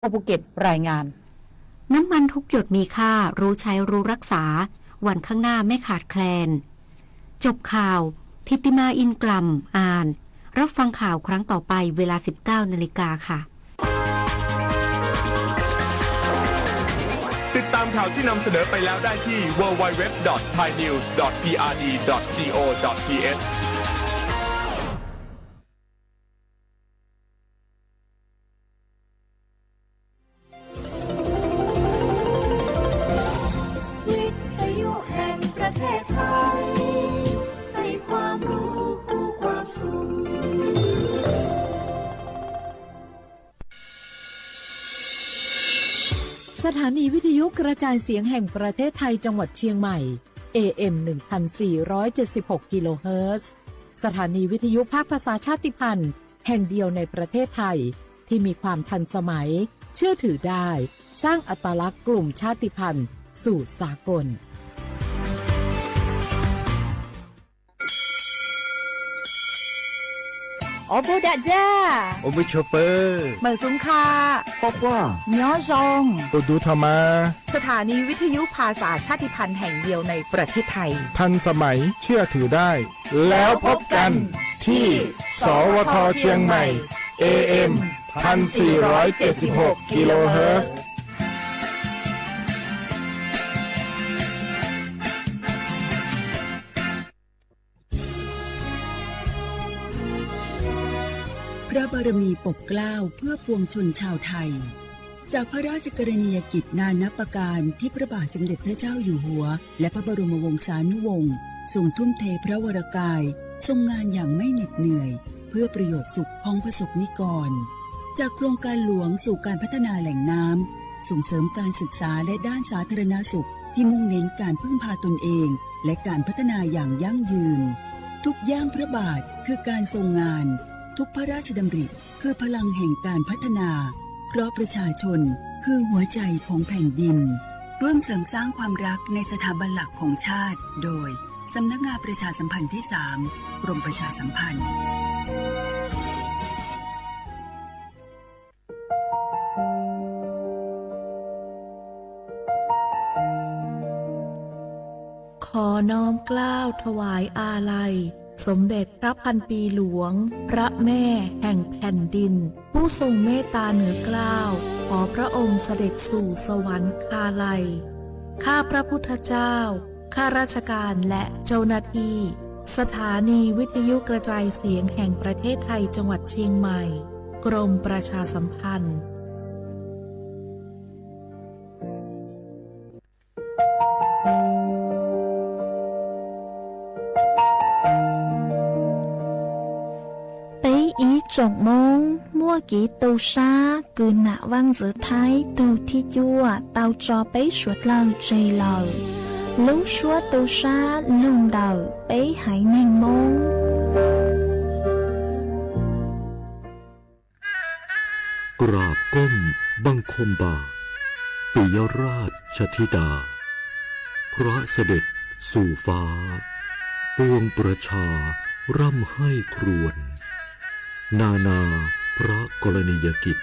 ภูเก็ตรายงาน น้ำมันทุกหยดมีค่า รู้ใช้รู้รักษา วันข้างหน้าไม่ขาดแคลน จบข่าว ธิติมา อินกล่ำ อ่าน รับฟังข่าวครั้งต่อไปเวลา สิบเก้านาฬิกาค่ะ ติดตามข่าวที่นำเสนอไปแล้วได้ที่ ดับเบิลยู ดับเบิลยู ดับเบิลยู ดับเบิลยู ดอท ไทยนิวส์ ดอท พีอาร์ดี ดอท จี โอ ดอท ที เอช วิทยุแห่งประเทศไทย ให้ความรู้คู่ความสุข สถานีวิทยุกระจายเสียงแห่งประเทศไทยจังหวัดเชียงใหม่ เอ เอ็ม หนึ่งพันสี่ร้อยเจ็ดสิบหก กิโลเฮิรตซ์ สถานีวิทยุภาคภาษาชาติพันธุ์แห่งเดียวในประเทศไทย ที่มีความทันสมัย เชื่อถือได้ สร้างอัตลักษณ์กลุ่มชาติพันธุ์สู่สากล Os puag dam ja, os mej chua pawg, meem xoo kha, quaj quaj, nyob zoo, tus dub tho mas. สถานีวิทยุภาษาชาติพันธุ์แห่งเดียวในประเทศไทย ทันสมัย เชื่อถือได้ แล้วพบกันที่ สวท เชียงใหม่ เอ เอ็ม พันสี่ร้อยเจ็ดสิบหก กิโลเฮิรตซ์ พระบารมีปกเกล้าเพื่อปวงชนชาวไทย จากพระราชกรณียกิจนานับประการที่พระบาทสมเด็จพระเจ้าอยู่หัว และพระบรมวงศานุวงศ์ ทรงทุ่มเทพระวรกาย ทรงงานอย่างไม่เหน็ดเหนื่อย เพื่อประโยชน์สุขของประสบนิกร จากโครงการหลวงสู่การพัฒนาแหล่งน้ำ ส่งเสริมการศึกษาและด้านสาธารณสุข ที่มุ่งเน้นการพึ่งพาตนเอง และการพัฒนาอย่างยั่งยืน ทุกย่างพระบาทคือการทรงงาน ทุกพระราชดำริคือพลังแห่งการพัฒนา เพราะประชาชนคือหัวใจของแผ่นดิน ร่วมเสริมสร้างความรักในสถาบันหลักของชาติ โดย สำนักงานประชาสัมพันธ์ที่สาม กรมประชาสัมพันธ์ ขอน้อมเกล้าถวายอาลัย สมเด็จพระพันปีหลวง พระแม่แห่งแผ่นดิน ผู้ทรงเมตตาเหนือเกล้า ขอพระองค์เสด็จสู่สวรรคาลัย ข้าพระพุทธเจ้า ข้าราชการและเจ้าหน้าที่ สถานีวิทยุกระจายเสียงแห่งประเทศไทยจังหวัดเชียงใหม่ กรมประชาสัมพันธ์ Peb ib tsoom Hmoob muaj kev tu sab kws nam Vaaj Ntxwv Thaib tug thib cuaj tau tso peb suav dlawg tseg lawm. Lub suab tu sab lug ntawm peb haiv neeg Hmoob. กราบก้มบังคมบาท ปิยราชธิดา พระเสด็จสู่ฟ้า ปวงประชาร่ำไห้ครวญ นานาพระกรณียกิจ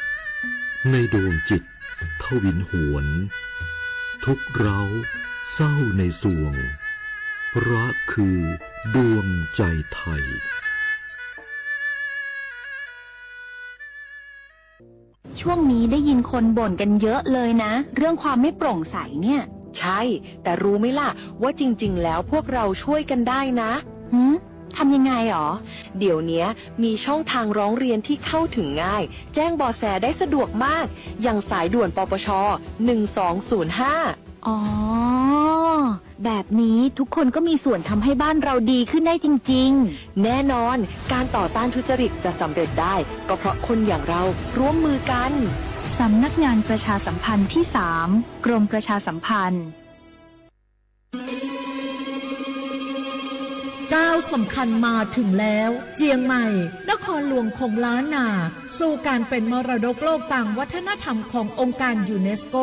ในดวงจิตทวินหวน ทุกข์ร้าวเศร้าในสวง พระคือดวงใจไทย ช่วงนี้ได้ยินคนบ่นกันเยอะเลยนะ เรื่องความไม่โปร่งใสเนี่ย ใช่ แต่รู้ไหมล่ะ ว่าจริงๆ แล้วพวกเราช่วยกันได้นะ หืม ทำยังไงหรอ เดี๋ยวเนี้ยมีช่องทางร้องเรียนที่เข้าถึงง่าย แจ้งเบาะแสได้สะดวกมาก อย่างสายด่วน ปปช หนึ่งสองศูนย์ห้า อ๋อ แบบนี้ทุกคนก็มีส่วนทำให้บ้านเราดีขึ้นได้จริงๆ แน่นอน การต่อต้านทุจริตจะสำเร็จได้ ก็เพราะคนอย่างเราร่วมมือกัน สำนักงานประชาสัมพันธ์ที่สาม กรมประชาสัมพันธ์ ก้าวสำคัญมาถึงแล้ว เจียงใหม่ นครหลวงของล้านนา สู่การเป็นมรดกโลกตามวัฒนธรรมขององค์การยูเนสโก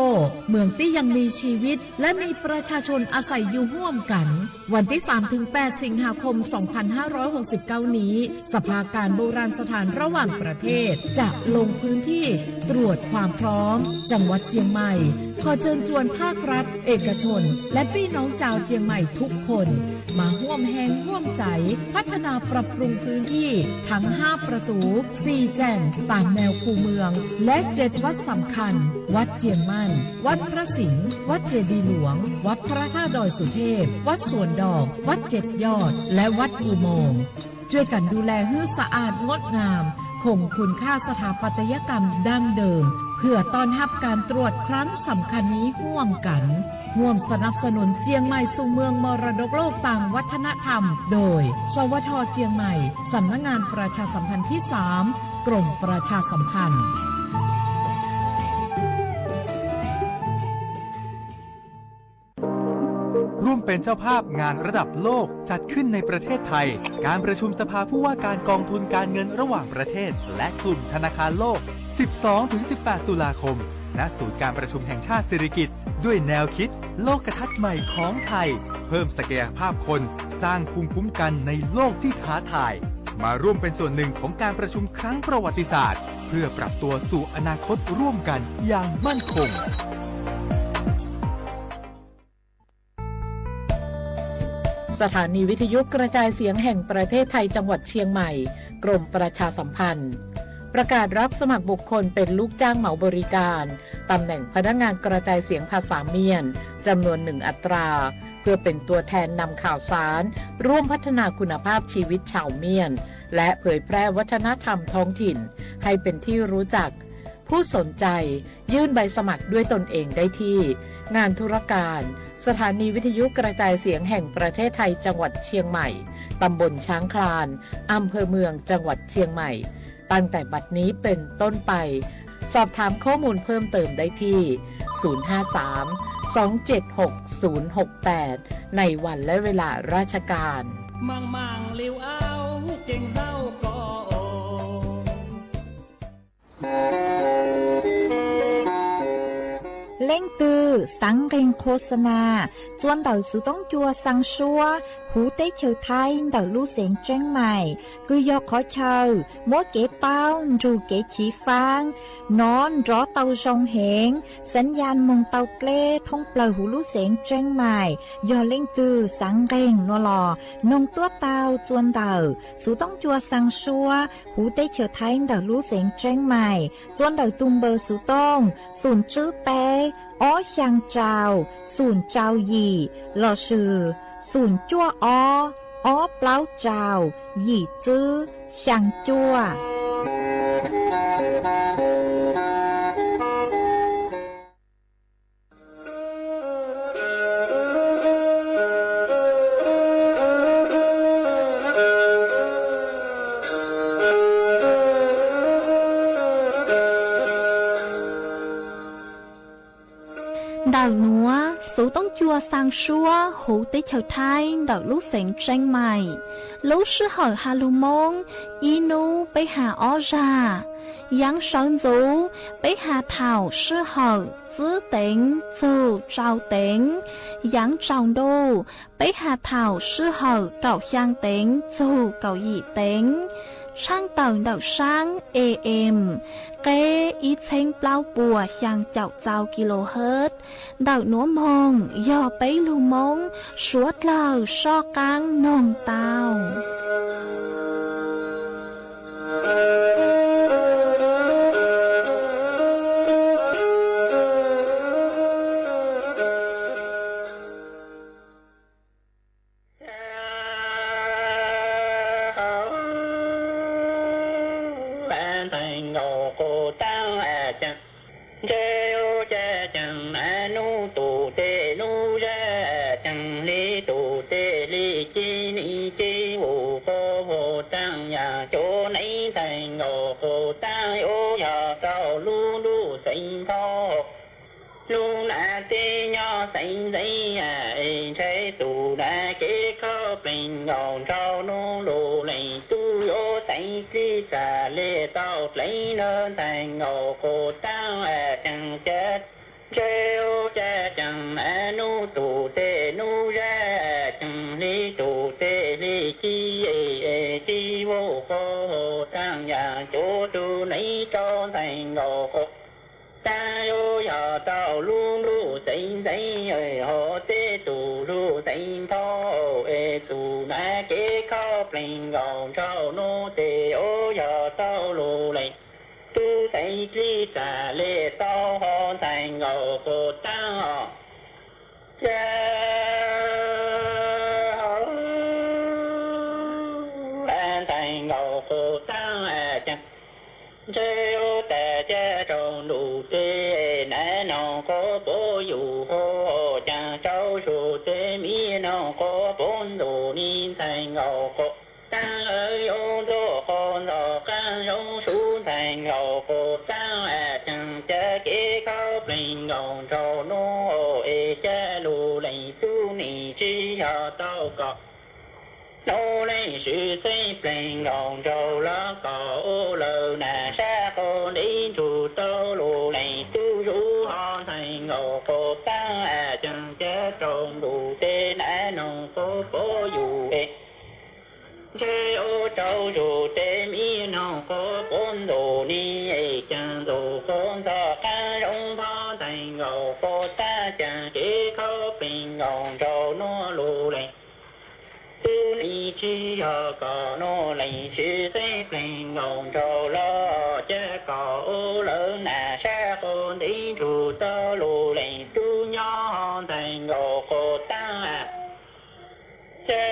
เมืองที่ยังมีชีวิต และมีประชาชนอาศัยอยู่ร่วมกัน วันที่สามถึงแปดสิงหาคมสองพันห้าร้อยหกสิบเก้านี้ สภาการโบราณสถานระหว่างประเทศ จะลงพื้นที่ตรวจความพร้อม จังหวัดเจียงใหม่ ขอเชิญชวนภาครัฐ เอกชน และพี่น้องชาวเจียงใหม่ทุกคน มาร่วมแรงร่วมใจ พัฒนาปรับปรุงพื้นที่ทั้งห้าประตู สี่แจ่ง ตามแนวคูเมือง และเจ็ดวัดสำคัญ วัดเจียงมั่น วัดพระสิงห์ วัดเจดีย์หลวง วัดพระธาตุดอยสุเทพ วัดสวนดอก วัดเจ็ดยอด และวัดอุโมงค์ ช่วยกันดูแลให้สะอาดงดงาม คงคุณค่าสถาปัตยกรรมดั้งเดิม เพื่อต้อนรับการตรวจครั้งสำคัญนี้ร่วมกัน ร่วมสนับสนุนเจียงใหม่สู่เมืองมรดกโลกตามวัฒนธรรม โดย สวท เจียงใหม่ สำนักงานประชาสัมพันธ์ที่สาม กรมประชาสัมพันธ์ ร่วมเป็นเจ้าภาพงานระดับโลกจัดขึ้นในประเทศไทย การประชุมสภาผู้ว่าการกองทุนการเงินระหว่างประเทศ และกลุ่มธนาคารโลก สิบสองถึงสิบแปด ตุลาคม ณ ศูนย์การประชุมแห่งชาติสิริกิติ์ ด้วยแนวคิดโลกทัศน์ใหม่ของไทย เพิ่มศักยภาพคน สร้างภูมิคุ้มกันในโลกที่ท้าทาย มาร่วมเป็นส่วนหนึ่งของการประชุมครั้งประวัติศาสตร์ เพื่อปรับตัวสู่อนาคตร่วมกันอย่างมั่นคง สถานีวิทยุกระจายเสียงแห่งประเทศไทยจังหวัดเชียงใหม่ กรมประชาสัมพันธ์ ประกาศรับสมัครบุคคลเป็นลูกจ้างเหมาบริการ ตำแหน่งพนักงานกระจายเสียงภาษาเมียน จำนวนหนึ่งอัตรา เพื่อเป็นตัวแทนนำข่าวสาร ร่วมพัฒนาคุณภาพชีวิตชาวเมียน และเผยแพร่วัฒนธรรมท้องถิ่น ให้เป็นที่รู้จัก ผู้สนใจ ยื่นใบสมัครด้วยตนเองได้ที่ งานธุรการ สถานีวิทยุกระจายเสียงแห่งประเทศไทยจังหวัดเชียงใหม่ ตำบลช้างคลาน อำเภอเมืองจังหวัดเชียงใหม่ ตั้งแต่บัดนี้เป็นต้นไป สอบถามข้อมูลเพิ่มเติมได้ที่ ศูนย์ห้าสาม สองเจ็ดหก ศูนย์หกแปด ในวันและเวลาราชการ Leej twg xaav nqeeg khos xas nas txua ntawm xuv toob cua xaa suab huv teb chaws Thaib ntawm lub xeev Tseeb Maim, kws yog qhov chaw muab kev paub nrug kev chiv faab nov nrov tau zoo heev, xaav yaj moog tau dleb thoob plawg huv lub xeev Tseeb Maim. Yog leej twg xaav nqeeg nuav los noog tuab tau txua ntawm xuv toob cua xaa suab huv teb chaws Thaib ntawm lub xeev Tseeb Maim txua ntawm tug npawb xuv tooj xoom tswb peb ob xyaa rau xoom rau yim lossis xoom cuaj ob ob plaub rau yim tswb xyaa cuaj. Ntawm nuav xuv toob cua xaa suab huv teb chaws Thaib ntawm lub xeev Tseeb Maim, lub sij hawm has lug Moob ib nub peb has ob zag. Yaav sawv ntxuv peb has thaum sij hawm tswb teev txug rau teev. Yaav tsaus ntuj peb has thaum sij hawm kaum xyaa teev txug kaum yim teev. Tshaaj tawm ntawm saab A M qeb ib txheeb plaub puas xyaa caum txau kilohertz. Ntawm nuav moog yog peb lug Moob suav dlawg soj qaab noog tau. Nthe ub ca caag na nub tus tej nub zag, caag li tus tej li ci ni ci, vus qo vus taag yaam cuv neeb nthe nkaus qus taag ub yog tau lub ntuj xeev nthoj, lub nam teb nyob xeev ntxeev, ntshai tus nam kev kho plig plees nkaus nraug nub lug lees tub yuav teev tib txag le tau dleev nab ntxhais nkaus quas taab cees ca ntseg ua ca cees nab nub tug teg nub zag cees hli tug teg hli ci ci vauj quas taab yaam cuav tug neev rau ntxhais nkaus quas taab yuav yog tau lub ntuj txeev ntxeev hov teb tug lug txeev nthau es tug nab kev khaub plees nkaus nraug nub tes yuav yog tau lug lees tub teev tib txag le tau hov ntxhais nkaus quas taab os. Ca hov ntxhais nkaus quas taab cees ntseg ua tas ca rau ntuj tes nab noog quas puv yus hov cees rau zug tes miv noog quas puv ntug ni ntxhais nkaus quas taab yuav ntxuaj quas ntxog qaab zoo sub ntxhais nkaus quas taab cees ca kev khaub plees nkaus nraug nub es ca lug lees tub nim tsi yog tau kom nub leej swv txeeb plees nkaus nraug lug kom ua lawv nam sab quas ntev ntsug tau lug lees tub zug hov ntxhais nkaus quas taab cees ca rau ntuj tes nab noog quas puv yus es ntseg ua rau zug tes miv noog quas puv ntug ni es cees ntxug quas ntxog qaab zoo phov ntxhais nkaus quas taab cees kev khaub plees nkaus nraug nub lug lees tub nim tsi yog kom nub leej swv txeeb plees nkaus nraug lug ca kom ua lawv nam sab quas ntev ntsug tau lug lees tub nyob hov ntxhais nkaus quas taab ca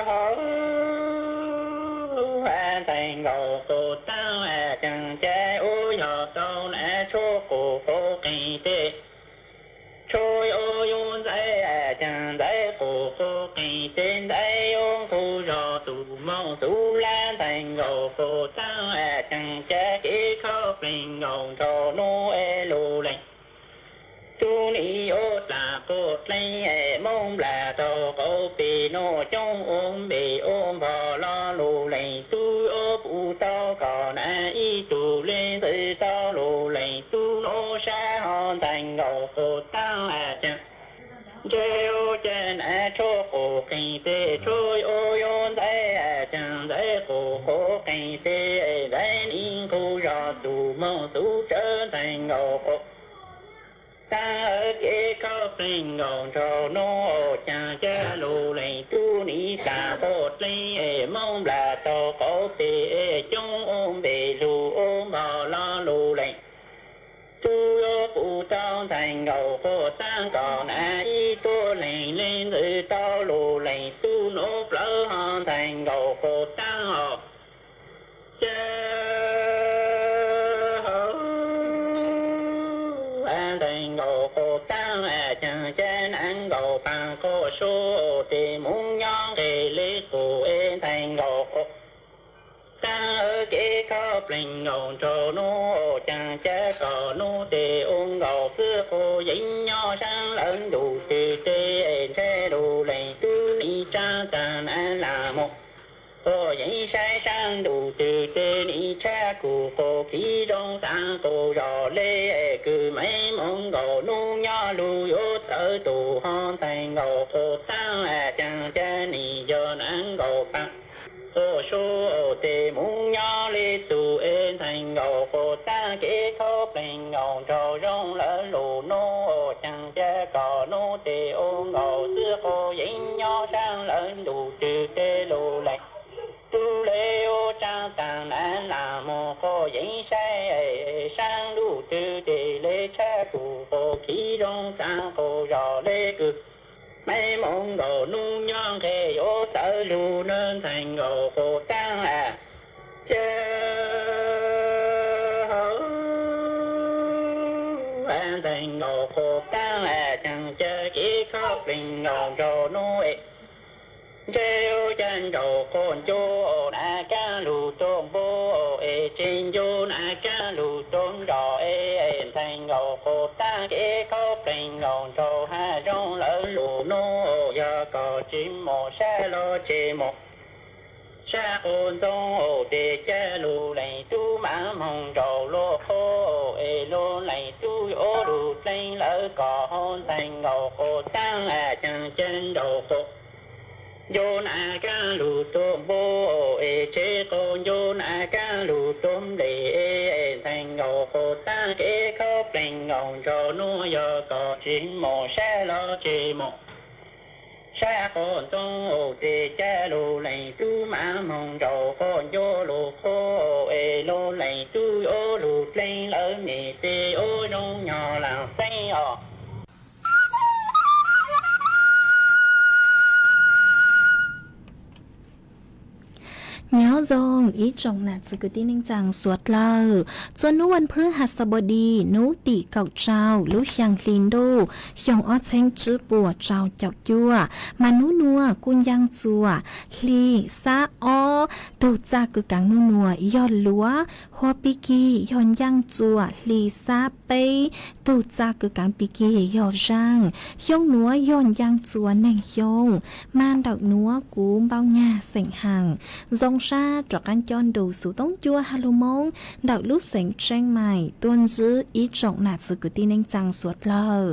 hov ntxhais nkaus quas taab cees ca ua yog tau nam tshuab quas quas qees tes tshuab yuav yuav ntxhais cees ntxhais quas quas qees tes ntxhais yuav nqug zog tug moog tub lab ntxhais nkaus quas taab cees ca kev khaub plees nkaus nraug nub es lug lees tub nim yuav dlaag quas dleej es moog nplas tau qauv pes nuav coob ua npe ua npog lug lees tub yuav pum tau kom nam ib tug le ntxwv tau lug lees tub nuav sab hov ntxhais nkaus quas taab cees ntseg ua ca nam tshuab quas qees tes tshuab yuav yuav ntxhais cees ntxhais quas quas qees tes ntxhais nim nqug zog tug moog tub tsawv ntxhais nkaus quas taab kev khaub plees nkaus nraug nub cees ca lug lees tub nim dlaag quas dleej es moog nplas tau qauv pes coob ua npe lug ua npog lug lees tub yuav pum tau ntxhais nkaus quas taab kom nam ib tug leeg le ntxwv tau lug lees tub nuav plawv hov ntxhais nkaus quas taab os. Ca hov ntxhais nkaus quas taab cees ca nam nkaus paag quas sub tes moog nyob nqeg le qus es ntxhais nkaus quas taab kev khaub plees nkaus nraug nub cees ca kom nub tes ua nkaus xwb quas yeej nyob saab lawv ntuj twg tes ntshe lug lees tub nim tsaab taag nam lam moog quas yeej saib saab ntuj twg tes nim tshab kug quas kiv zoo xaav quas zog le kws maiv moog nkaus nub nyob lug yuav txawv tug hov ntxhais nkaus quas taab cees ca nim yog nam nkaus paag quas sub tes moog nyob le tug es ntxhais nkaus quas taab kev khaub plees nkaus nraug zoo lawv lug nub cees ca kom nub tes ua nkaus xwb quas yeej nyob saab lawv ntuj twg tes lug lees tub le ua tsaab taag nam lam moog quas yeej saib saab ntuj twg tes le tshab kug quas kiv zoo xaav quas zog le kws maiv moog nkaus nub nyob nqeg yuav txawv lug nab ntxhais nkaus quas taab ca hov ntxhais nkaus quas taab cees ca kev khaub plees nkaus nraug nub es ntseg ua ca nraug quas ncu nam kaab lug tuaj npub es tseg ncu nam kaab lug tuaj nrog es Ntxhais nkaus qus tag kev khaub plees nkaus nraug hav zoov lawv lus nub, yog kom tsis mus sab loj tsis mus sab qub ntxoov, ces cab lug leej tub mam moog nraug lub qub, es lub leej tub ua lug dleeb lawv kom hauv ntxhais nkaus qus tag caag cab nraug qus ncu nam kab lug tuab npua, es tsev qus ncu nam kab lug tuab nplej, ntxhais nkaus qus tag kev khaub plees nkaus nraug nub, yog kom tsis mus sab loj tsis mus sab qub ntxoov, ces cab lug leej tub mam moog nraug qus ncu lub qub, es lub leej tub ua lug dleeb lawv mej teb ua zoo nyog laam xeeb os. Nyob zoo ib tsoom nam txiv kwv tij neej tsaa suav dlawg, txua nub vas phuv has xab npau di nub tim kaum rau lub xyaa hli ntuj xyoo ob txheeb tsib puas rau caum cuaj, mas nub nuav kuj ncaaj txuas hli xab ob tug txaj kwv kaav nub nuav yog luav, huab pig kig yog ncaaj txuas hli xab peb tug txaj kwv kaav pig kig yog zaaj, xyoo nuav yog ncaaj txuas neeg xyoo, mas ntawm nuav kuv npau nyag xeem haas zoo sab rov qaab coj nrug xuv toob cua has lug Moob ntawm lub xeev Tsheej Maim tuaj ntsib ib tsoom nam txiv kwv tij neej tsaa suav dlawg.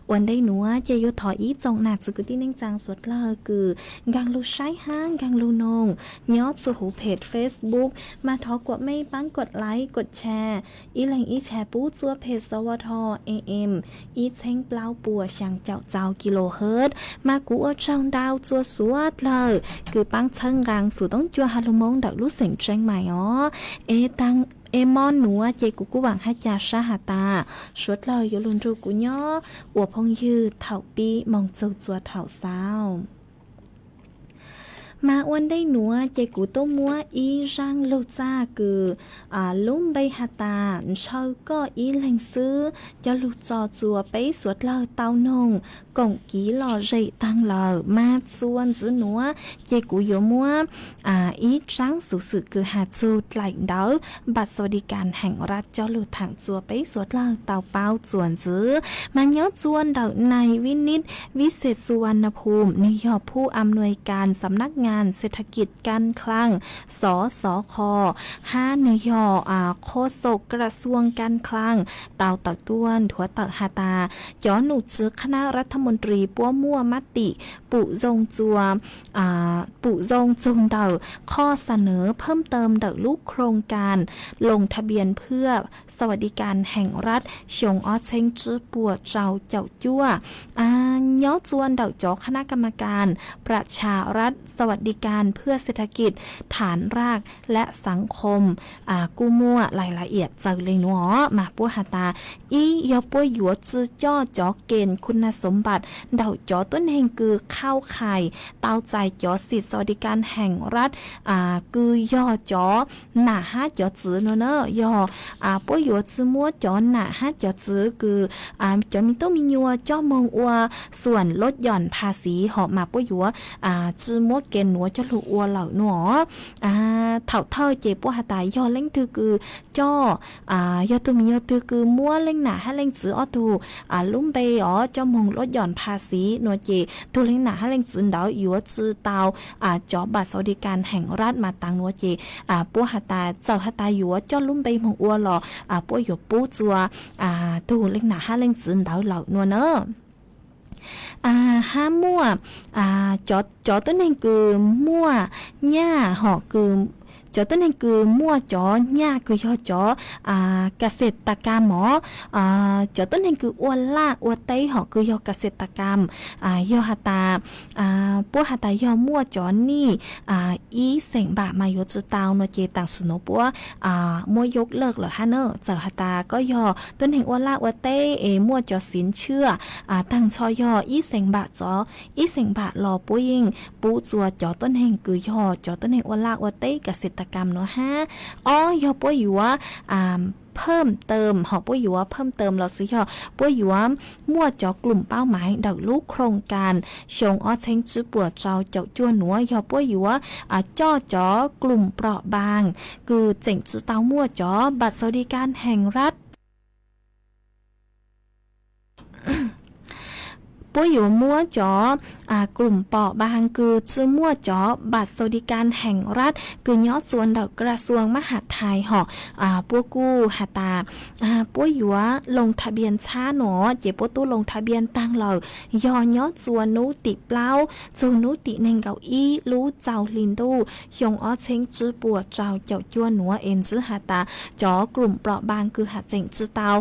Ua ntej nuav ces yuav thov ib tsoom nam txiv kwv tij neej tsaa suav dlawg kws nkaag lug saib hab nkaag lug noog nyob txhua huv peg Facebook, mas thov kuam mej paab kuam like kuam share, ib leeg ib share pub txua peg S W T A M ib txheeb plaub puas xyaa caum txau kilohertz, mas kuv ua tsaug ntau txua suav dlawg kws paab txhawb nqaa xuv toob cua has lug Moob ntawm lub xeev Tsheej Maim os. Es taag, es mo nuav ces kuv kuj vaam hab ca sab has tas suav dlawg yuav lug nrug kuv nyob ua phooj ywg thaum pib moog txug txua thaum xaus. Mas ua ntej nuav ces kuv tuaj muab ib zaaj lug txaj kws lub npe has tas ntshaw koj ib leeg xwb coj lug tso txua peb suav dlawg tau noog koom kiv lom zem taag lawm. Mas txua ntxiv nuav ces kuv yuav muab ib tsaab xuv xwm kws has txug dlaim ntawv npam xas vas di kas heem raj coj lug thaam txua peb suav dlawg tau paub txua ntxiv. Mas nyob txua ntawm nai Vib Nib Vib Xes Xu Vas Nas Phum, nwg yog phu am nuais kas xam nab ngas xes tha kis kas khlaag, xov xov kho, hab nwg yog qhua xaum kas xuam kas khlaag tau tawm tuaj nthuav tawm has tas cov num tswv qhab nab ras thab moos ris puab muaj mab tim pum zoo txua pum zoo txug ntawm qhov xa nws phab tawm ntawm lub khroos kas loos tha bias phwj xas vas di kas heem raj xyoo ob txheeb tsib puas rau caum cuaj. Nyob txua ntawm cov qhab nab kas mas kas pram tshas raj xas vas di kas phwj xes tha kis thav raj la xav khom kuj muaj lais la iam txawv le nuav os. Mas puab has tas ib yog puab yuav tsi coj cov kes khu nas xov npam ntawm cov tuab neeg kws khau khais tau txais cov xim xas vas di kas heem raj kws yog cov nam hab cov txwv nuav na, yog puab yuav tsi muab cov nam hab cov txwv kws cov me tub me nyuam coj moog ua xuam lub yoos pha xiv hom mas puab yuav tsi muab kes nuav coj lug ua lawm nuav. Thaum thawj ces puab has tas yog leej twg kws coj, yog tug me nyuam twg kws muab leej nam hab leej txwv ob tug lub npe os coj moog lub yoos pha xiv nuav ces tug leej nam hab leej txwv ntawd yuav tsi tau cov npam xas vas di kas heem raj mas taag nuav ces puab has tas txawm has tas yuav coj lub npe moog ua los puab yuav pub txua tug leej nam hab leej txwv ntawd lawm nuav na. Hab muaj cov tuab neeg kws muaj nyaj hom, cov tuab neeg kws muaj cov nyaj kws yog cov kas xes tas kas mov, cov tuab neeg kws ua laj ua teb hom kws yog kas xes tas kas, yog has tas puab has tas yog muaj cov nij ib xeem npam mas yuav tsi tau nuav ces taam sim nuav puab muab yog lawm hab na. Txawm has tas koj yog tuab neeg ua laj ua teb es muaj cov xiv tshiab taag nrho yog ib xeem npam txog ib xeem npam los puab yeej pub txua cov tuab neeg kws yog cov tuab neeg ua laj ua teb kas xes tas kas nuav hab. Ob yog puab yuav phaj tawm hom puab yuav phaj tawm lossis yog puab yuav muaj cov klum paub maiv ntawm lub khroos kas xyoo ob txheeb tsib puas rau caum cuaj nuav yog puab yuav coj cov klum prom npaas kws tseem tsi tau muaj cov npam xas vas di kas heem raj puab yuav muab cov krum pom bang kws tsi muaj cov npam xaus di kas heem rab kws nyob txua ntawm kra xuas mab has thais hom, puab kuj has tas puab yuav loo tha npias ntxhab no, ces puab tub loo tha npias taag lawm yog nyob txua nub tim plaub txug nub tim neeg nkaum ib lub txaus hli ntuj xyoo ob txheeb tsib puas rau caum cuaj nuav es ntxiv has tas cov krum pom bang kws has tseem tsi tau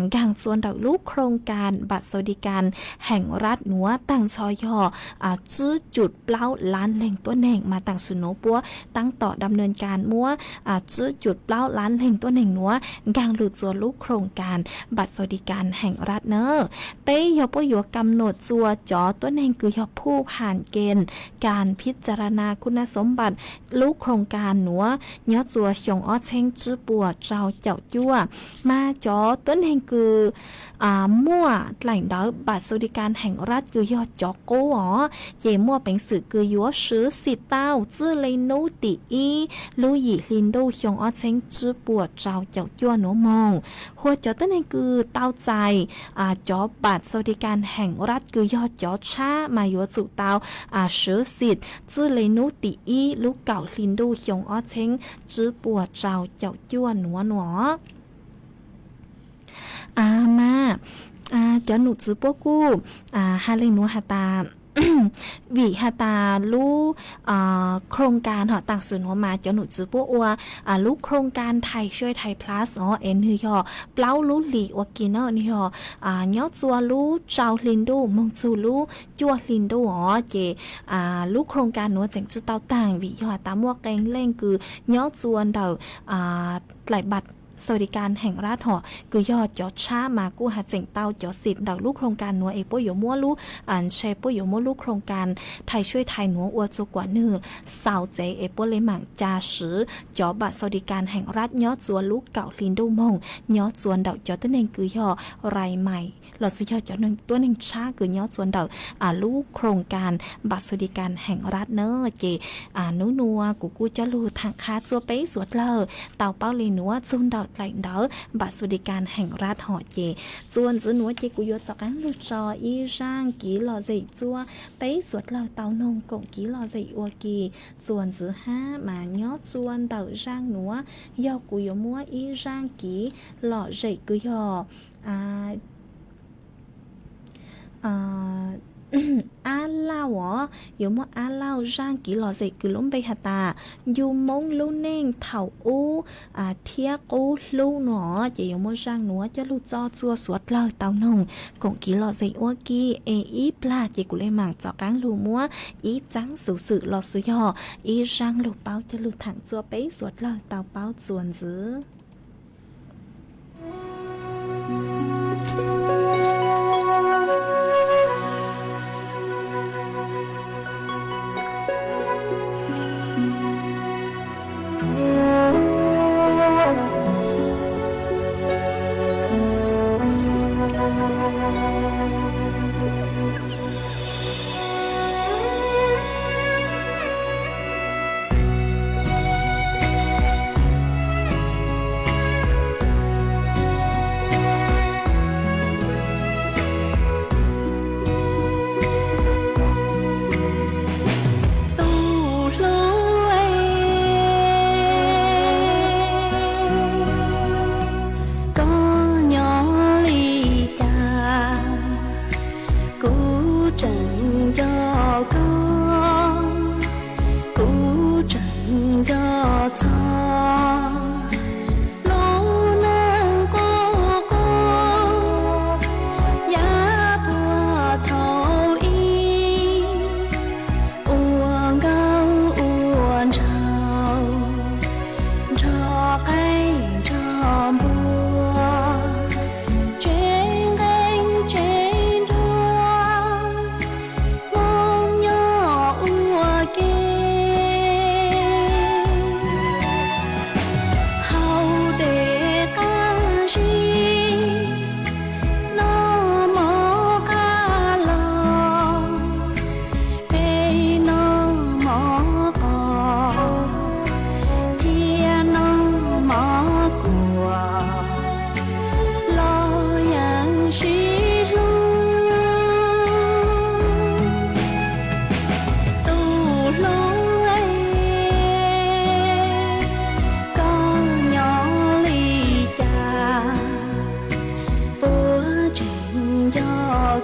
nkaag txua ntawm lub khrooj kas npam xaus di kas heem rab nuav taag ntxhov yog tsib cum plaub lab leeg tuab neeg mas taam sim nuav puab taab tom dam nws kas muab tsib cum plaub lab leeg tuab neeg nuav nkaag lug txua lub khrooj kas npam xaus di kas heem rab na. Peb yog puab yuav kam num txua cov tuab neeg kws yog phuj has kees kas phij ca ra na khub nab xov npam lub khrooj kas nuav nyob txua xyoo ob txheeb tsib puas rau caum cuaj, mas cov tuab neeg kws muaj dlaim ntawv npam xaus di kas heem rab kws yog cov qub os, ces muaj peev xwm kws yuav swv xim tau txij le nub tim ib lub yim hli ntuj xyoo ob txheeb tsib puas rau caum cuaj nuav moog. Hua cov tuab neeg kws tau txais cov npam xaus di kas heem rab kws yog cov tshab mas yuav tsum tau swv xim txij le nub tim ib lub kaum hli ntuj xyoo ob txheeb tsib puas rau caum cuaj nuav nuav. Mas cov num txwv puab kuj has le nuav has tas, vim has tas lub khrooj kas hom taam sim nuav mas cov num txwv puab ua lub khrooj kas Thai Xuaj Thai Plus os es nwg yog plaub lub hlis ua ke na, nwg yog nyob txua lub rau hli ntuj moog txug lub cuaj hli ntuj os, ces lub khrooj kas nuav tseem tsi tau taag vim yog has tas muaj qee leej kws nyob txua ntawm dlaim npam xaus di kas heem rab hom kws yog cov tshab mas kuj has tseem tau cov xim ntawm lub khrooj kas nuav es puab yuav muab lub, ntshe puab yuav muab lub khrooj kas Thai Xuaj Thai nuav ua txug kuas nwg xaus txev es puab le maam ca swv cov npam xaus di kas heem rab nyob txua lub kaum hli ntuj moog nyob txua ntawm cov tuab neeg kws yog rai mais lossis yog cov tuab neeg tshab kws nyob txua ntawm lub khrooj kas npam xaus di kas heem rab na. Ces nub nuav kuv kuj coj lug thaam qha txua peb suav dlawg tau paub le nuav txug ntawm dlaim ntawv npam xaus di kas heem rab hom ces txuas ntxiv nuav ces kuv yuav rov qaab lug tso ib zaaj kiv lom zem txua peb suav dlawg tau noog koom kiv lom zem ua ke txuas ntxiv hab mas nyob txua ntawm zaaj nuav yog kuv yuav muab ib zaaj kiv lom zem kws yog Ab Lauj os, yuav muab Ab Lauj zaaj kiv lom zem kws lub npe has tas Ncu Moob lub neej thaum ub thiab qub hlub no, ces yuav muab zaaj nuav coj lug tso txua suav dlawg tau noog koom kiv lom zem ua ke es ib plag ces kuv le maam rov qaab lug muab ib txaab xuv xwm lossis yog ib zaaj lug paub coj lug thaam txua peb suav dlawg tau paub txuas ntxiv.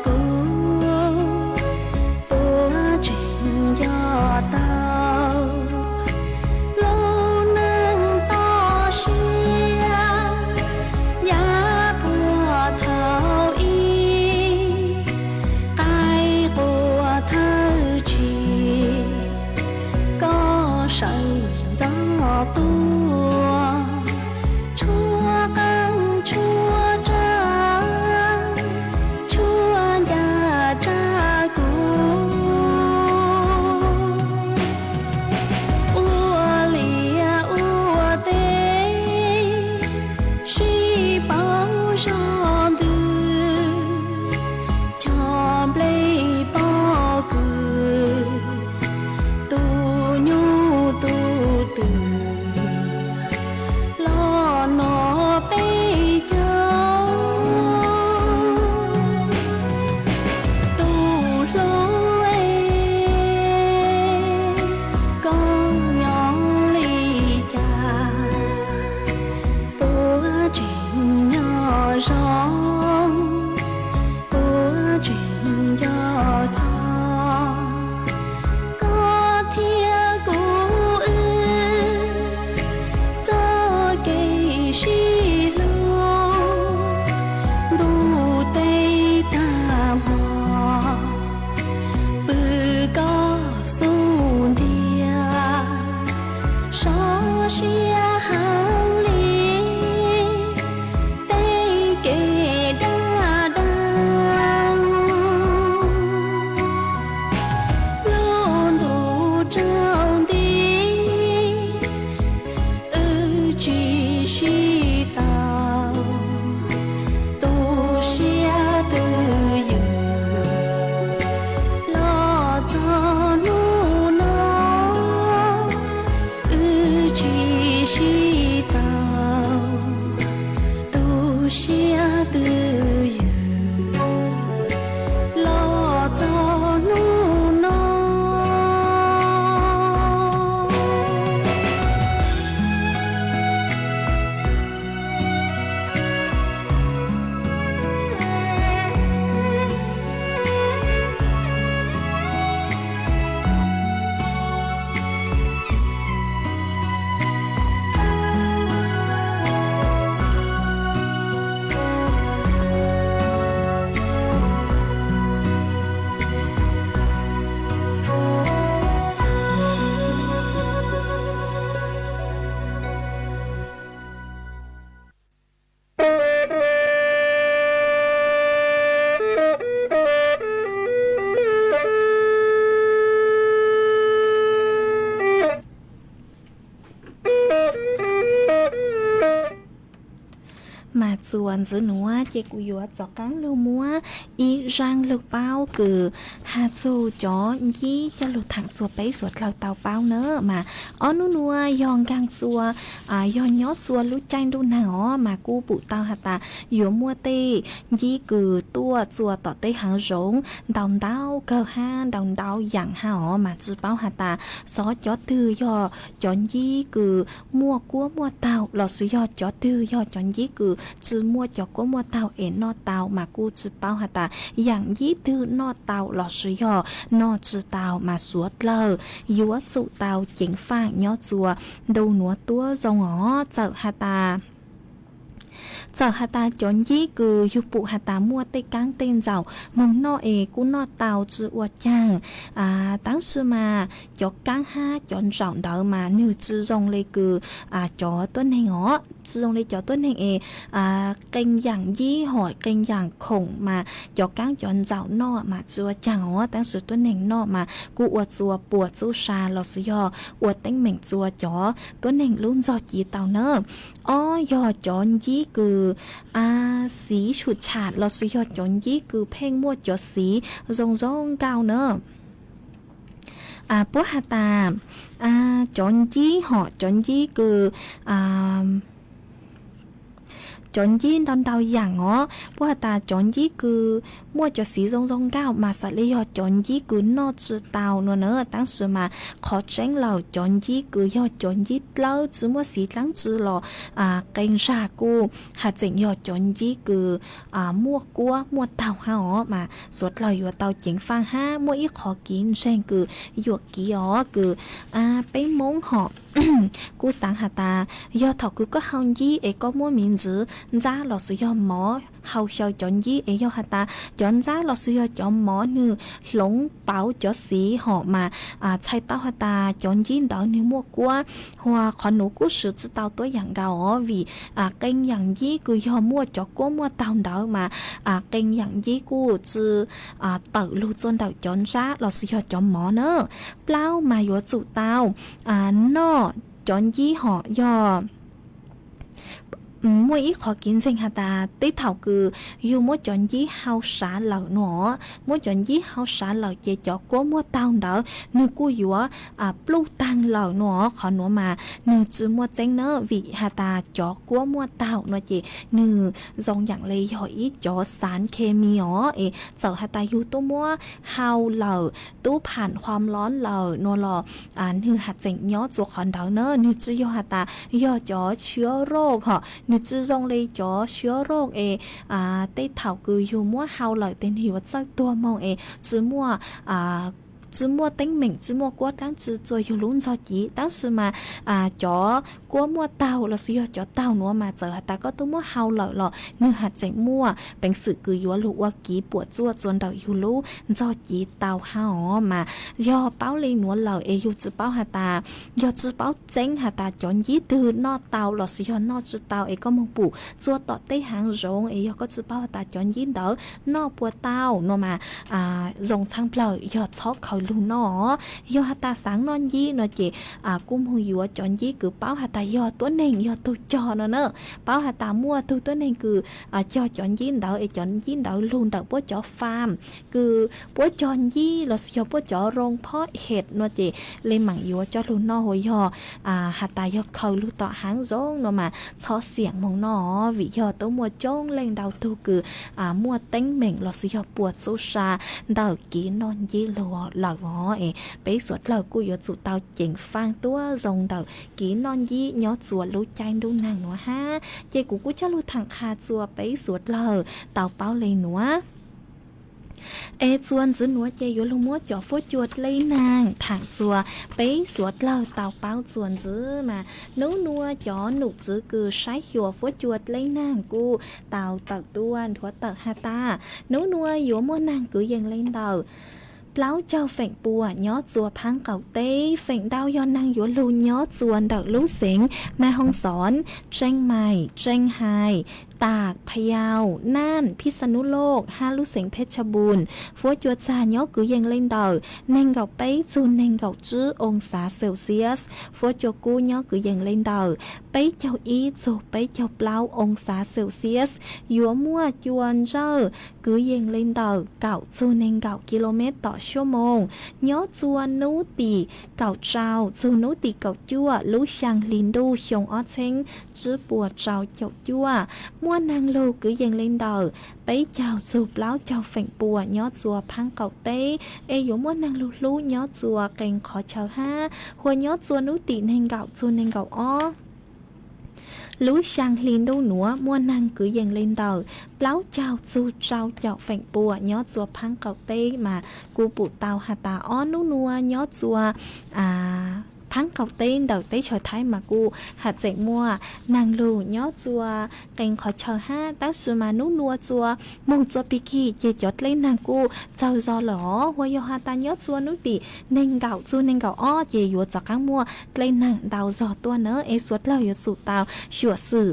Kuv puas tseem nco tau lub neej toj siab, yav puag thaum ub qaib qua thawj tsim, koj sawv ntxov tuaj tshuab qeej tshuab tsawb, tshuab ncaj tsa kuv ua liaj ua teb, sib pauv zog ntws, cog nplej pob kws, tu nyuj tu twm los nov peb caug. Tus hlub es, koj nyob li cas? Puas tseem nco zoo, puas tseem nco txog koj thiab kuv wb txoj kev sib hlub? Ntuj teb tag hmo, pw koj xub ntiag, sov siab heev li tej kev dag deev. Lub ntuj tsaus nti, wb tsis sib tau, tu siab twj ywm. Los txog hnub no, wb tsis sib tau, tu siab twj ywm. Los txog hnub no. Mas txuas ntxiv nuav ces kuv yuav rov qaab lug muab ib zaaj lug paub kws has txug cov ncib coj lug thaam txug peb suav dlawg tau paub na. Mas ob nub nuav yog nkaag txuas, yog nyob txuas lub caij ntuj nag os, mas kuj pum tau has tas yuav muaj tej ncib kws tuaj txuas tom tej haav zoov ntau ntau kawg hab ntau ntau yaam hab os, mas tsi paub has tas xyov cov twg yog cov ncib kws muaj kuab muaj taug lossis yog cov twg yog cov ncib kws tsi muaj cov kuab muaj taug es noj tau, mas kuj tsi paub has tas yaam ncib twg noj tau lossis yog noj tsi tau, mas suav dlawg yuav tsum tau ceev faaj nyob txuas ntu nuav tuab zoo os. Txawm has tas txawm has tas cov ncib kws yug pum has tas muaj tej kaab tej ntsaum moog noj es kuj noj tau tsi ua caag, tab sis mas cov kaab hab cov ntsaum ntawd mas nwg tsi zoo le kws cov tuab neeg os, tsi zoo le cov tuab neeg es qee yaam ncib hom qee yaam khoom mas cov kaab cov ntsaum noj mas tsi ua caag os, tab sis tuab neeg noj mas kuj ua txuas puas txuj sa lossis yog ua teeb meem txuas cov tuab neeg lub ntxog ci tau na. Ob yog cov ncib kws xiv tshum tsham lossis yog cov ncib kws pheej muaj cov xiv zoo zoo nkauj na. Puab has tas cov ncib hom cov ncib kws cov ncib ntau ntau yaam os, puab has tas cov ncib kws muaj cov xiv zoo zoo nkauj mas xav le yog cov ncib kws noj tsi tau no na. Tab sis mas qhov tseeb lawm cov ncib kws yog cov ncib dlawb tsi muaj xiv dlaab tsi los qee zag kuj has tseem yog cov ncib kws muaj kuab muaj taug hab os. Mas suav dlawg yuav tau ceev faaj hab muaj ib qhov kiv ntseeg kws yuam kiv os kws peb Moob hom kuj xaav has tas yog thaum kws koj hau ncib es koj muab miv ntsis ntsab lossis yog mov hau xyaw cov ncib es yog has tas cov ntsab lossis yog cov mov nwg hloov pauv cov xiv hom mas txhais tau has tas cov ncib ntawd nwg muaj kuab. Hua qhov nuav kuj swv tsi tau tuab yaam nkaus os vim qee yaam ncib kws yog muaj cov kuab muaj taug ntawd mas qee yaam ncib kuj tsi tawm lug txua ntawm cov ntsab lossis yog cov mov na. Plaub mas yuav tsum tau noj cov ncib hom yog muaj ib qhov kiv ntseeg has tas tej thaum kws yug muab cov ncib hau sav lawm no, muab cov ncib hau sav lawm ces cov kuab muaj taug ntawd nwg kuj yuav pluj taag lawm no. Qhov nuav mas nwg tsi muaj tseeb na vim has tas cov kuab muaj taug no ces nwg zoo yaam le yog ib cov xaav khes mis os es txawm has tas yug tub muab hau lawm tub pham huam lov lawm no los nwg has tseem nyob txua qhov ntawd na. Nwg tsi yog has tas yog cov tsiab roj hom, nwg tsi zoo le cov tsiab roj es tej thaum kws yug muab hau lawm tes nwg yuav txawj tuag moog es tsi muaj tsi muaj teeb meem tsi muaj kuab dlaab tsi txua yug lub ntsog civ. Tab sis mas cov kuab muaj taug lossis yog cov taug nuav mas txawm has tas koj tub muab hau lawm los nwg has tseem muaj peev xwm kws yuav lug ua kiv puam tsuaj txua ntawm yug lub ntsog civ tau hab os. Mas yog paub le nuav lawm es yug tsi paub has tas, yog tsi paub tseeb has tas cov ncib twg noj tau lossis yog noj tsi tau es koj moog pum txua tom tej haav zoov es yog koj tsi paub has tas cov ncib ntawd noj puas tau no mas zoo tshaj plawg yog txhob khaws lug noj. Yog has tas xaav noj ncib no ces kuj moog yuav cov ncib kws paub has tas yog tuab neeg yog tug cog no na. Paub has tas muaj tug tuab neeg kws cog cov ncib ntawd es cov ncib ntawd lug ntawm puab cov faam kws puab cog ncib lossis yog puab cov roo phob hem no ces le maam yuav coj lug noj. Hua yog has tas yog khaws lug tom haav zoov no mas txhob xiam moog noj vim yog tub muaj coob leej ntau tug kws muaj teeb meem lossis yog puas txuj sa ntawm kiv noj ncib lug lawm os. Es peb suav dlawg kuj yuav tsum tau ceev faaj tuab zoo ntawm kiv noj ncib nyob txua lub caij ntuj nag nuav hab. Ces kuv kuj coj lug thaam qha txua peb suav dlawg tau paub le nuav. Es txuas ntxiv nuav ces yuav lug muab cov fuab cua dleb naag thaam txua peb suav dlawg tau paub txuas ntxiv mas nub nuav cov num tswv kws saib xyuas fuab cua dleb naag kuj tau tawm tuaj nthuav tawm has tas nub nuav yuav muaj naag kwv yees le ntawm plaub caug feem pua nyob txua phaab qaum teb. Feem ntau yog naag yuav lug nyob txua ntawm lub xeev Maj Hooj Xov, Tseej Mais, Tseej Hais, Tam, Phayau, Naj, Phij Xa Nub Loj hab lub xeev Phej Tshaj Npun. Fuab cua txag nyob kwv yees le ntawm neeg nkaum peb txug neeg nkaum tsib oo xav Celsius. Fuab cua kub nyob kwv yees le ntawm peb caug ib txug peb caug plaub oo xav Celsius. Yuav muaj cua ntsawj kwv yees le ntawm kaum txug neeg nkaum kilomev tom suab moos nyob txua nub tim kaum rau txug nub tim kaum cuaj lub xyaa hli ntuj xyoo ob txheeb tsib puas rau caum cuaj. Muaj naag lug kwv yees le ntawm peb caug txug plaub caug feem pua nyob txua phaab qaum teb, es yuav muaj naag lug hlub nyob txua qee qhov chaw hab. Hua nyob txua nub tim neeg nkaum txug neeg nkaum ob lub xyaa hli ntuj nuav muaj naag kwv yees le ntawm plaub caug txug rau caum feem pua nyob txua phaab qaum teb. Mas kuv pum tau has tas ob nub nuav nyob txua phaab qaum teb ntawm teb chaws Thaib mas kuj has tseem muaj naag lug nyob txua qee qhov chaw hab. Tab sis mas nub nuav txua moog txua pig kig ces cov dleb naag kuj txawg zog lawm os. Hua yog has tas nyob txua nub tim neeg nkaum txug neeg nkaum ob ces yuav rov qaab muaj dleb naag ntau zog tuaj na. Es suav dlawg yuav tsum tau xyuam xim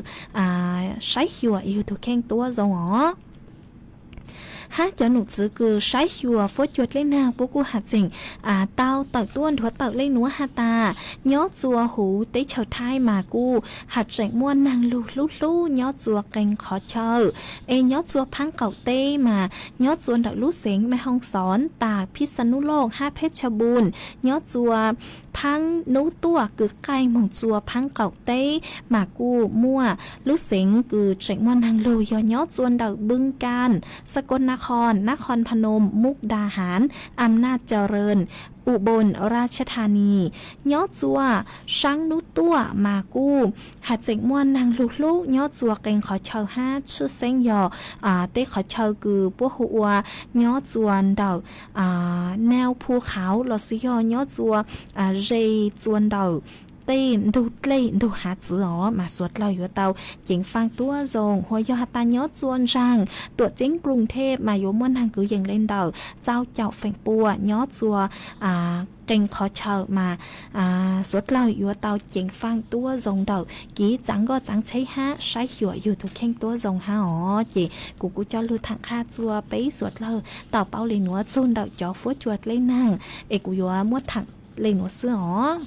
saib xyuas yug tug kheej tuab zoo os. Hab cov num tswv kws saib xyuas fuab cua dleb naag puab kuj has tseem tau tawm tuaj nthuav tawm le nuav has tas nyob txua huv teb chaws Thaib mas kuj has tseem muaj naag lug hlub hlub nyob txua qee qhov chaw. Es nyob txua phaab qaum teb mas nyob txua ntawm lub xeev Maj Hooj Xov, Tam, Phij Xa Nub Loj hab Phej Tshaj Npun, nyob txua Phaab Nub Tuaj kws qaij moog txua Phaab qaum teb mas kuj muaj lub xeev kws tseem muaj naag lug yog nyob txua ntawm Npwb Kas, Xas Kos Nas Khos, Nab Khos Pha Noom, Mub Daj Has, Am Naj Ca Ree, U Boos Raj Thas Nis. Nyob txua saab Nub Tuaj mas kuj has tseem muaj naag lug hlub nyob txua qee qhov chaw hab tshwj xeeb yog tej qhov chaw kws puab hu ua nyob txua ntawm Naj Phu Khauv lossis yog nyob txua ze txua ntawm tej ntug dlej ntug hav txwv os mas suav dlawg yuav tau ceev faj tuab zoo. Hos yog has tas nyob txua ntsaag tuam ceeb Koos Thej mas yuav muaj naag kwv yees le ntawm txaus caum feem pua nyob txua qee qhov chaw mas suav dlawg yuav tau ceev faj tuab zoo ntawm kev txav nkoj txav tsheb hab saib xyuas yug tug kheej tuab zoo hab os. Ces kuv kuj coj lug thaam qha txua peb suav dlawg tau paub le nuav txug ntawm cov fuab cua dleb naag, es kuv yuav muab thaam le nuav xwb os.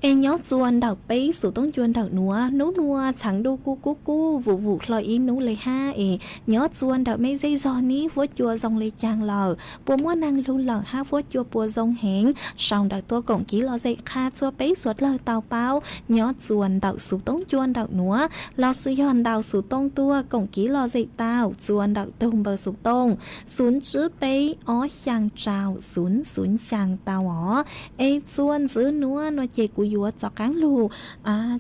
Es nyob txua ntawm peb xuv toob cua ntawm nuav, nub nua txheev du kuj kub kub vum vum hlo ib nub le hab es nyob txua ntawm mej zej zog nib fuab cua zoo le caag lawm, puas muaj naag lug lawm hab fuab cua puas zoo heev? Sau ntawv tuaj koom kev lom zem qha txua peb suav dlawg tau paub. Nyob txua ntawm xuv toob cua ntawm nuav lossis yog ntau xuv toob tuaj koom kev lom zem tau txua ntawm tug npawb xuv toob xwv tsib peb ob xyaa rau xwv xwv xyaa tau os. Es txua ntxiv nuav nua ces kuv yuav txaus qaab lug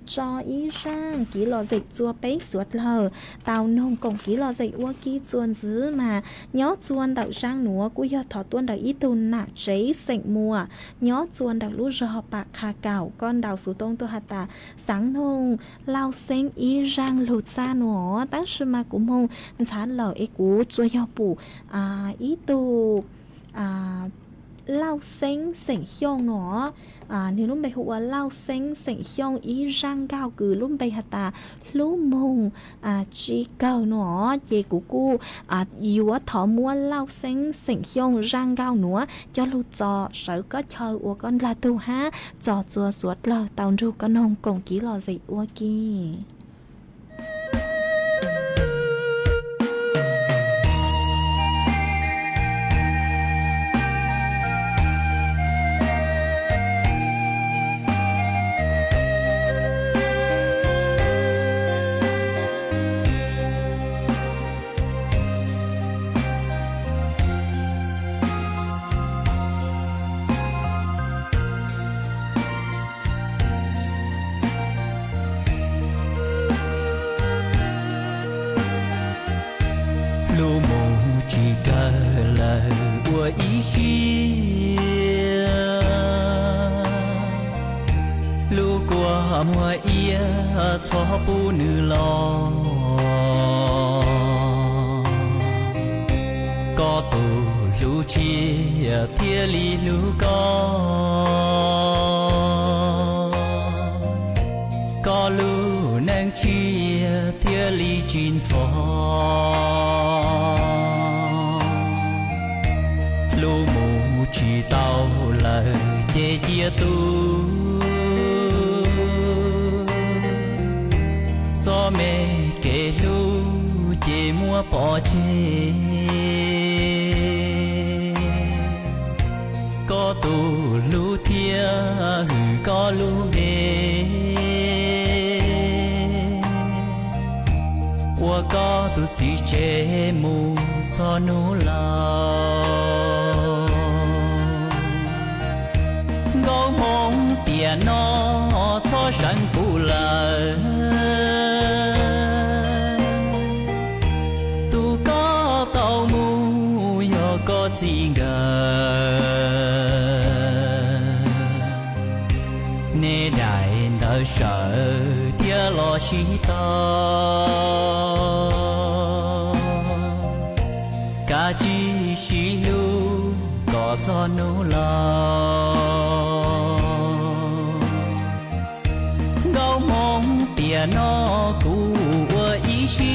tso ib zaaj kev lom zem txua peb suav dlawg tau noog koom kev lom zem ua ke. Txua ntxiv mas nyob txua ntawm zaaj nuav kuj yog thov tuaj ntawm ib tug nam tsev xeem Muas nyob txua ntawm lub zog Pam Qha Kaum. Koj ntau xuv toob tuaj has tas xaav noog Lauj Xeeb ib zaaj lug txag nua, tab sis mas kuv moog ntxhaav lawm es kuv tsuas yog pum ib tug Lauj Xeeb xeem Xyooj nua. Nwg lub npe hu ua Lauj Xeeb xeem Xyooj ib zaaj nkauj kws lub npe has tas hlub moog tsi kawg nua. Ces kuv kuj yuav thov muab Lauj Xeeb xeem Xyooj zaaj nkauj nuav coj lug tso sawv koj chaw ua koj ndlag tug hab tso txua suav dlawg tau nrug koj noog koom kev lom zem ua ke. Lub moog tsi kawg lawm ua ib siab, lub kua muag iab txhob pub nws los. Koj tus hlub tshia thiaj li hlub koj, koj lub neej tshia thiaj li tsis ntxhov. Lub moog tsi tau lawm ces cia tu, txoj me kev hlub ces muab pov tseg. Koj tus hlub thiab hwm koj lub npe, ua koj tus txiv tseg mus txog nub laus. Nkauj Hmoob tiam no txhob seev kuv lawm, tus koj tau mus yog koj txij nkawm. Nej daim ntawv sawv thiab los sib tog, kav tsij sib hlub kom txog nub laus. Nkauj Hmoob tiam no kuv ua ib siab,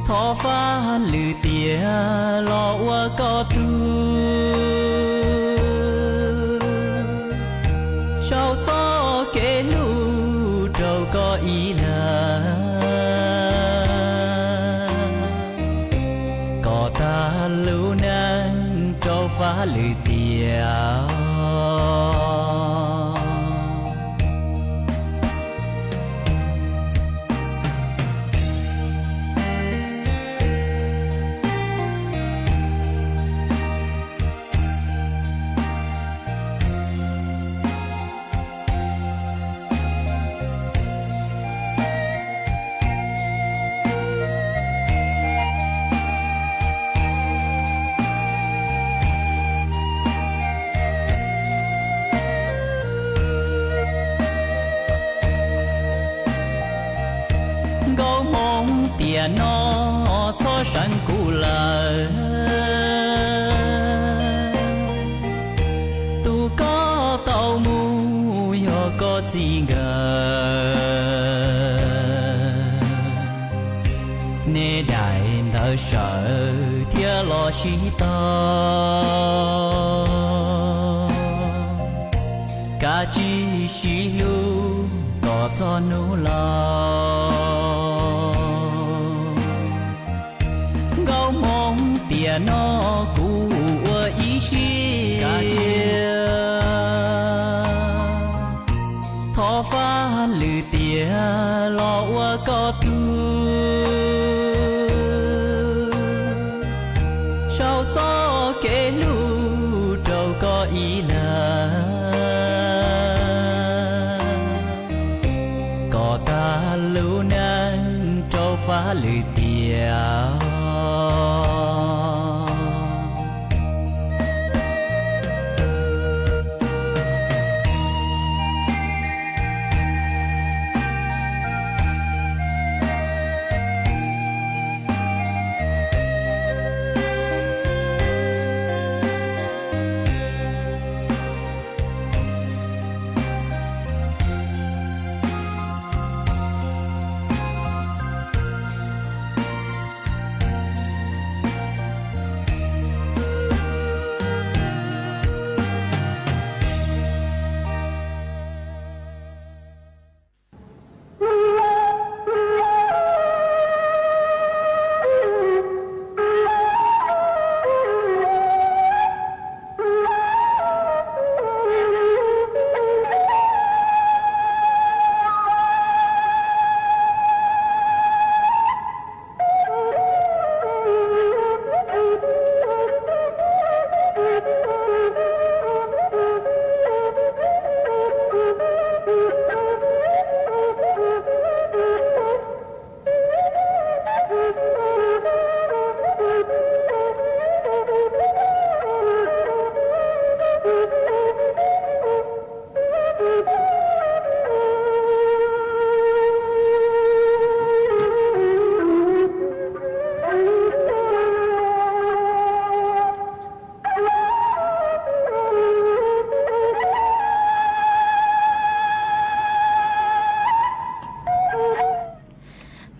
thov faj lwm tiam los ua koj tug, sau txoj kev hlub rau koj ib leeg, kom tag lub neej lwm tiam. Nkauj Hmoob tiam no txhob seev kuv lawm. Tus koj tau mus yog koj txij nkawm, nej daim ntawv sawv thiab los sib tog, kav tsij sib hlub kom txog hnub laus. Nkauj Hmoob tiam no kuv ua ib siab, thov faj lwm tiam los ua koj tug, sau txoj kev hlub rau koj ib leeg, kom tag lub neej rau faj lwm tiam.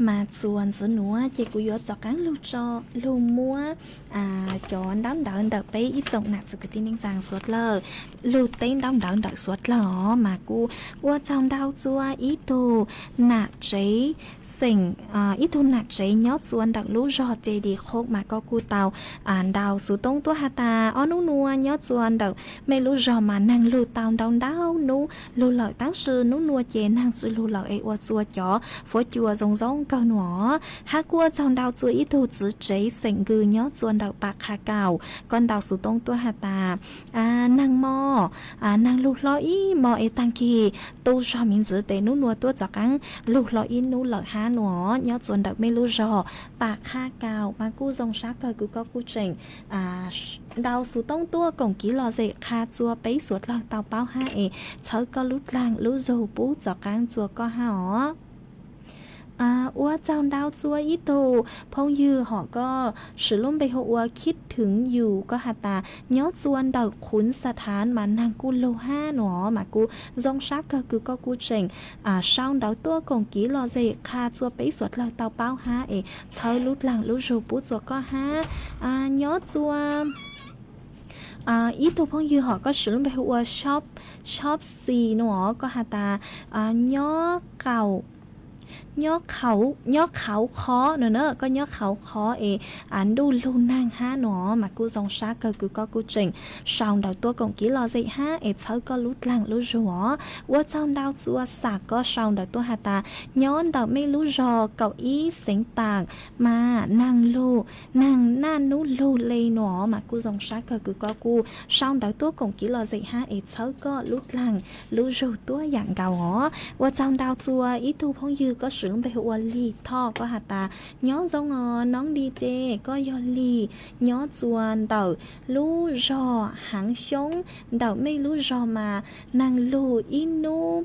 Mas txuas ntxiv nuav ces kuv yuav rov qaab lug tso, lug muab cov ntaub ntawv ntawm peb ib tsoom nam txiv kwv tij neej tsaa suav dlawg, lug teb ntaub ntawv ntawm suav dlawg os, mas kuj ua tsaug ntau txua ib tug nam tsev xeem, ib tug nam tsev nyob txua ntawm lub zog Ces Dis Khoob mas koj kuj tau ntaus xuv toob tuab has tas ob nub nuav nyob txua ntawm mej lub zog mas neeg lug tau ntau ntau nub lug lawm, tab sis nub nuav ces neeg tsi lug lawm es ua txua cov fuab cua zoo zoo kawg nuav. Hab kuj ua tsaug ntau txua ib tug txiv tsev xeem Nkws nyob txua ntawm Pas Qha Kaum, koj ntaus xuv toob tuab has tas neeg mo, neeg lug hlob ib mo es taag kis tu zog miv ntxiv tes nub nuav tuab rov qaab lug hlob ib nub lawm hab nuav, nyob txua ntawm mej lub zog Pas Qha Kaum mas kuj zoo sab kawg kws koj kuj tseem ntaus xuv toob tuab koom kiv lom zem qha txua peb suav dlawg tau paub hab es txhawb koj lub dlaag lub zug pub rov qaab txua koj hab os. Ua tsaug ntau txua ib tug phooj ywg hom koj swm lub npe hu ua Khib Thwv Yus, koj has tas nyob txua ntawm Qhuv Xa Thav mas neeg kuj lug hab nuav, mas kuj zoo sab kawg kws koj kuj tseem sau ntawv tuab koom kiv lom zem qha txua peb suav dlawg tau paub hab es txhawb lub dlaag lub zug pub txua koj hab. Nyob txua ib tug phooj ywg hom koj swm lub npe hu ua Shop, Shop Xi nuav, koj has tas nyob qaum nyob qhauv qhov no na, koj nyob qhauv qhov es ntuj lug neeg hab no mas kuj zoo sab kawg kws koj kuj tseem sau ntawv tuaj koom kev lom zem hab es txhawb koj lub dlaag lub zug os. Ua tsaug ntau txuas xam koj sau ntawv tuaj has tas nyob ntawm mej lub zog kaum ib xeev taam mas neeg lug, neeg naj nub lug le no mas kuj zoo sab kawg kws koj kuj sau ntawv tuaj koom kev lom zem hab es txhawb koj lub dlaag lub zug tuab yaam nkaus os. Ua tsaug ntau txuas ib tug phooj ywg koj swv lub npe hu ua Lig Thoj, koj has tas nyob zoo os noob Lig ces koj yog Lig nyob txuas ntawm lub zog Haav Xyoob, ntawm mej lub zog mas neeg lug ib nub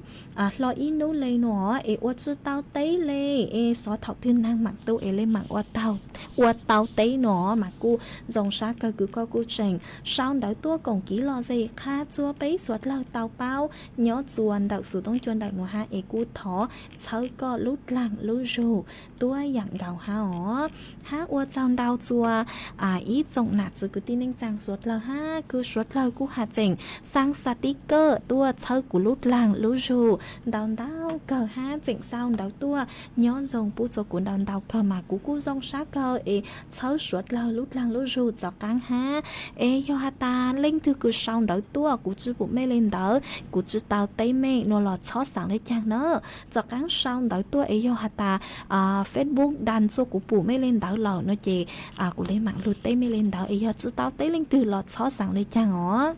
hlo ib nub le no es ua tsi tau teb le, es xyov thaum twg neeg maam tu es le maam ua tau teb no mas kuj zoo sab kawg kws koj kuj tseem sau ntawv tuaj koom kev lom zem qha txuas peb suav dlawg tau paub nyob txuas ntawm xuv toob cua ntawm nuav hab es kuj thov txhawb koj lub dlaag lub zug tuab yaam nkaus hab os. Hab ua tsaug ntau txuas ib tsoom nam txiv kwv tij neej tsaa suav dlawg hab kws suav dlawg kuj has tseem xaa xaa tib kawm tuaj txhawb kuv lub dlaag lub zug ntau ntau kawg hab tseem sau ntawv tuaj nyob zoo pub txuas kuv ntau ntau kawg mas kuv kuj zoo sab kawg es txhawb suav dlawg lub dlaag lub zug txaus qaab hab. Es yog has tas leej twg kws sau ntawv tuaj kuv tsi pum mej le ntawd, kuv tsi tau teb mej no los txhob xaav le caag na. Txaus qaab sau ntawv tuaj es yog has tas Facebook dam txuas kuv pum mej le ntawd lawm no ces kuv le maam lug teb mej le ntawd, es yog tsi tau teb leej twg los txhob xaav le caag os.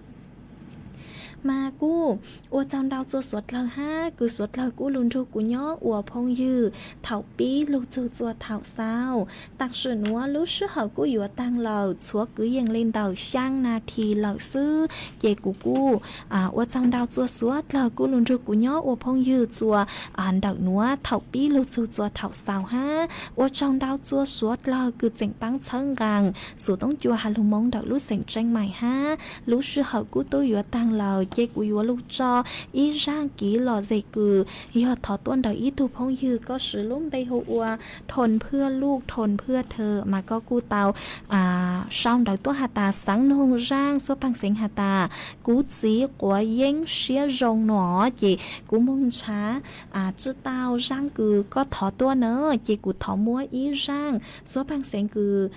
Mas kuj ua tsaug ntau txuas suav dlawg hab kws suav dlawg kuj lug nrug kuv nyob ua phooj ywg thaum pib lug txug txuas thaum xaus. Tam sim nuav lub sij hawm kuj yuav taag lawm, tshuav kwv yees le ntawm xyaa nas this lawm xwb, ces kuv kuj ua tsaug ntau txuas suav dlawg kuj lug nrug kuv nyob ua phooj ywg txuas ntawm nuav thaum pib lug txug txuas thaum xaus hab. Ua tsaug ntau txuas suav dlawg kws tseem paab txhawb nqaa xuv toob cua has lug Moob ntawm lub xeem Tseeb Mais hab. Lub sij hawm kuj tub yuav taag lawm ces kuv yuav lug tso ib zaaj kev lom zem kws yog thov tuaj ntawm ib tug phooj ywg koj swv lub npe hu ua Thoo Phwj Luj, Thoo Phwj Thw mas koj kuj tau sau ntawv tuaj has tas xaav noog zaaj xuab paag xeev has tas kuv txiv quav yeeb siab zoo no ces kuv moog nrhav tsi tau zaaj kws koj thov tuaj na, ces kuv thov muab ib zaaj xuab paag xeev kws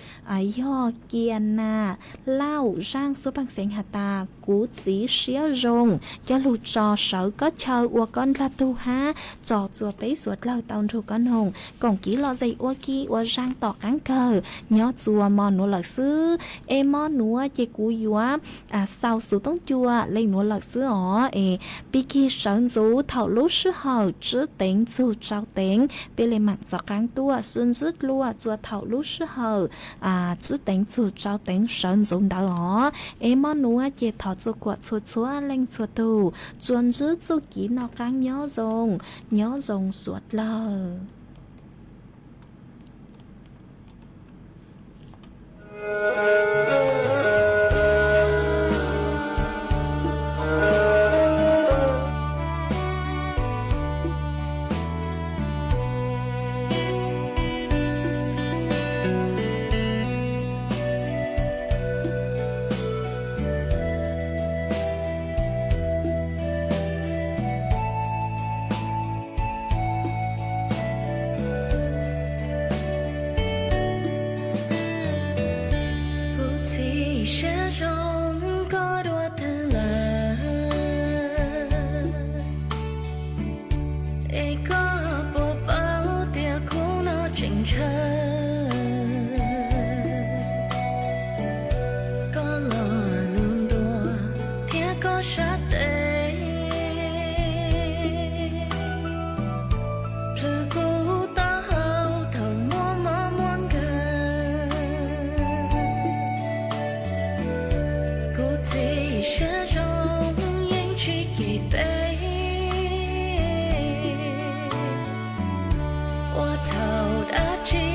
yog Kias Nas Lauj zaaj xuab paag xeev has tas kuv txiv siab zoo coj lug tso sawv koj chaw ua koj ndlaj tug hab tso txuas peb suav dlawg tau nrug koj noog koom kev lom zem ua ke ua zaaj tom qaab kawg nyob txuas mo nuav lawm xwb. Es mo nuav ces kuv yuav xaus xuv toob cua le nuav lawm xwb os. Es pig kig sawv ntxuv thaum lub sij hawm tsib teev txug tsau teev peb le maam txaus qaab tuaj, sw ntsib dlua txuas thaum lub sij hawm tsib teev txug tsau teev sawv ntxuv ntawd os. Es mo nuav ces thov txua kuam txhua txhua leej txhua tug tsuas ntsib txuj kev noj qaab nyob zoo, nyob zoo suav dlawg. Kuv txiv siab zoo koj dua twg lawm, es koj puas paub tias kuv no tseem ntshaw koj lo lus ntuas thiab koj sab tes plhws kuv taub hau thaum muaj mob muaj nkeeg. Kuv txiv siab zoo yeej tsis cem peb, ua thaum dab tsi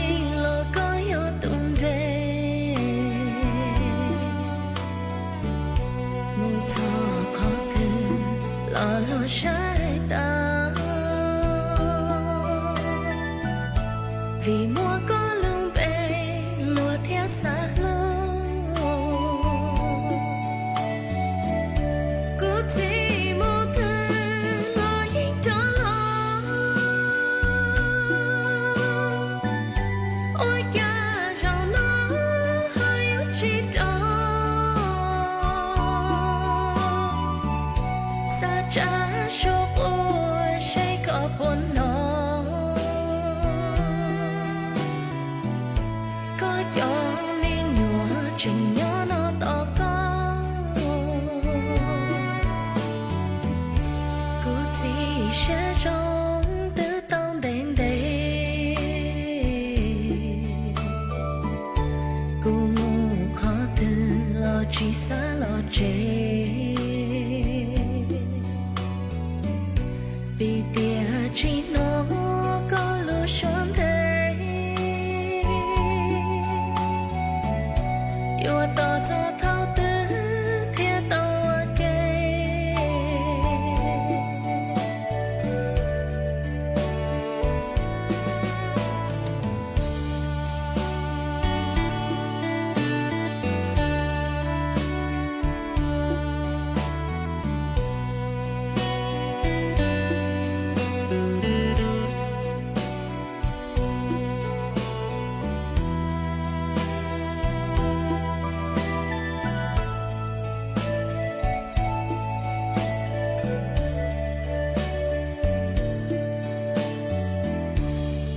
los koj yog tus nres. Mus txog qhov twg los luag saib tau, vim muaj koj lub npe luag thiaj xav hlub. Kuv txiv mus twg los yeej rov los, tsis xav los tsev, vim tias tsis hnov koj lub suab nthe, yuav tos txog thaum twg thiaj tau ua ke.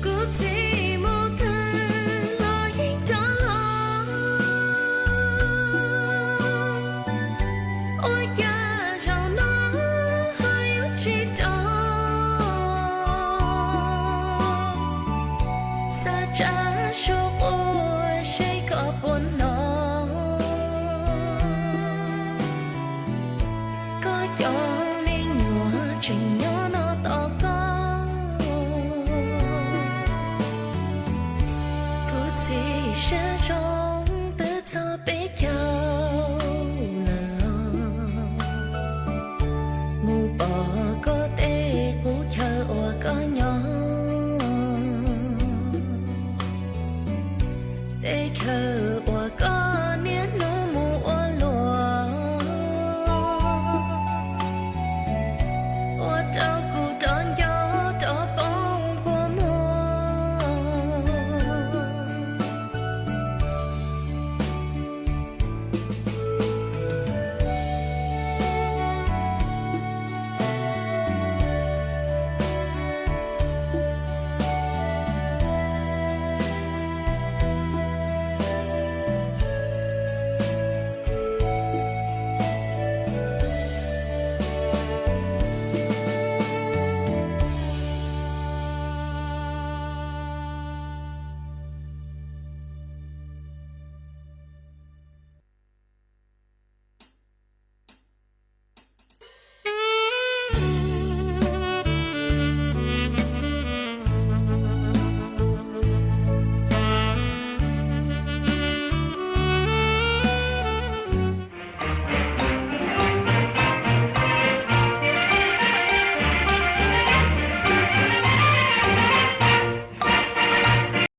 Kuv txiv mus twg los yeej rov los, ua cas zaum no ho yuav tsis rov? Xav tsa suab quas seb koj puas hnov, koj cov me nyuam tseem nyob no tos koj. Kuv txiv siab zoo twb txog peb caug lawm, mus pom koj tej qub chaw uas koj nyob, tej chaw